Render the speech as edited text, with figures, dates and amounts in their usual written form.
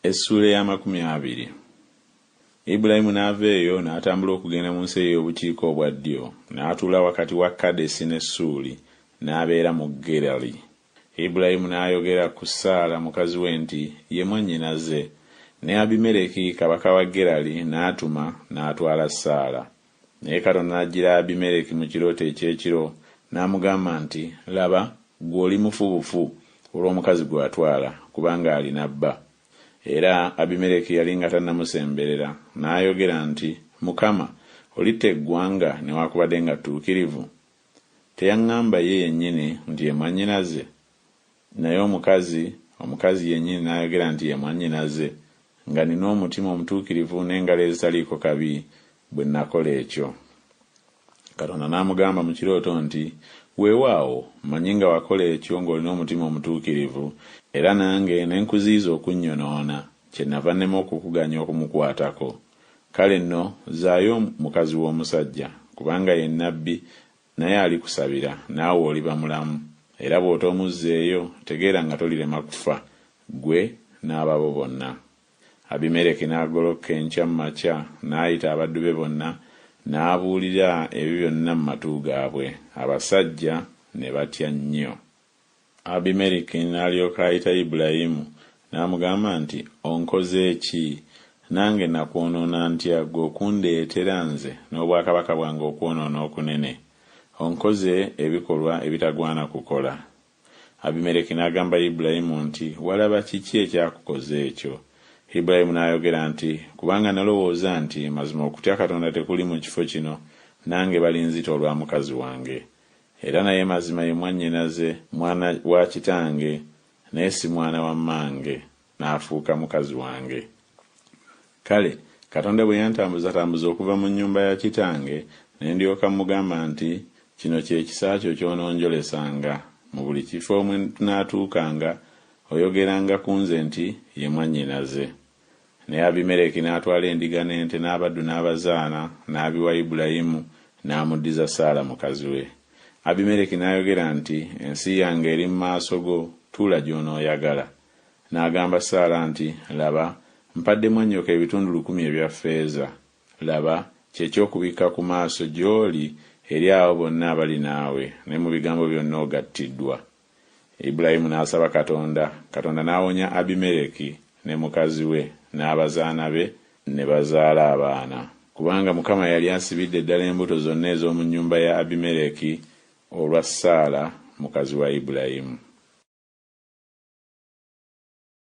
Essuula ey'amakumi abiri. Ibulayimu n'ava eyo n'atambula okugenda mu nsi ey'obukiika obwa ddyo, n'atuula wakati wa Kadesi ne Ssuuli, n'abeera mu Gerali. Ibulayimu n'ayogera ku Saala mukazi we nti, Ye mwannyinaze. Ne Abimereki kabaka wa Gerali n'atuma n'atwala Saala. Naye Katonda n'ajjira Abimereki mu kirooto eky'ekiro, n'amugamba nti, Laba, ggwe oli mufu bufu olw'omukazi gwe watwala, kubanga alina bba. Era Abimereki yali nga tannamusemberera, n'ayogera nti, Mukama, olitta eggwanga newakubadde nga ttuukirivu? Teyaŋŋamba ye yennyini nti ye mwannyinaze? Naye omukazi, omukazi yennyini n'ayogera nti ye mwannyinaze. Nga nnina omutima omutuukirivu n'engalo ezitaliiko kabi bwe nnakola ekyo. Katonda n'amugamba mu kirooto nti, Weewaawo, mmanyi nga wakola ekyo ng'olina omutima omutuukirivu, era nange ne nkuziyiza okunnyonoona, kyennava nnema okukuganya okumukwatako. Kale nno zzaayo mukazi w'omusajja, kubanga ye nnabbi, naye alikusabira, naawe oliba mulamu. Era bw'otoomuzzeeyo, tegeera nga tolirema kufa, ggwe n'ababo bonna. Abimereki n'agolokoka enkya mu makya, n'ayita abaddu be bonna, n'abuulira ebyo byonna mu matu gaabwe, abasajja ne batya nnyo. Abimereki n'alyoka ayita Ibulayimu, n'amugamba nti Onkoze ki? Nange nakwonoona ntya, ggwe okundeetera nze n'obwakabaka bwange okwonoona okunene? Onkoze ebikolwa ebitagwana kukola. Abimereki n'agamba Ibulayimu nti Walaba kiki ekyakukoza ekyo? Ibulayimu n'ayogera nti Kubanga nalowooza nti Mazima okutya Katonda tekuli mu kifo kino, nange balinzita olwa mukazi wange. Era naye mazima ye mwannyinaze, mwana wa kitange, naye si mwana wa mmange, n'afuuka mukazi wange. Kale Katonda bwe yantambuzatambuza okuva mu nnyumba ya kitange, ne ndyoka mmugamba nti, Kino kye kisa kyo ky'ononjolesanga, mu buli kifo mwe tunaatuukanga, oyogeranga ku nze nti, Ye mwannyinaze. Naye Abimereki n'atwala endiga n'ente n'abaddu n'abazaana, n'abiwa Ibulayimu, n'amuddiza Saala mukazi we. Abimereki n'ayogera nti Ensi yange eri mu maaso go, tuula gy'onooyagala. N'agamba Saala nti Laba, mpadde mwannyoko ebitundu 100 ebya ffeeza, laba, kye ky'okubikka ku maaso gy'oli eri abo bonna abali naawe, ne mu bigambo byonna ogattiddwa. Ibulayimu n'asaba Katonda, Katonda n'awonya Abimereki ne mukazi we n'abazaana be ne bazaala abaana. Kubanga Mukama yali asibidde ddala embuto zonna ez'omu nnyumba ya Abimereki olwa Saala mukazi wa Ibulayimu.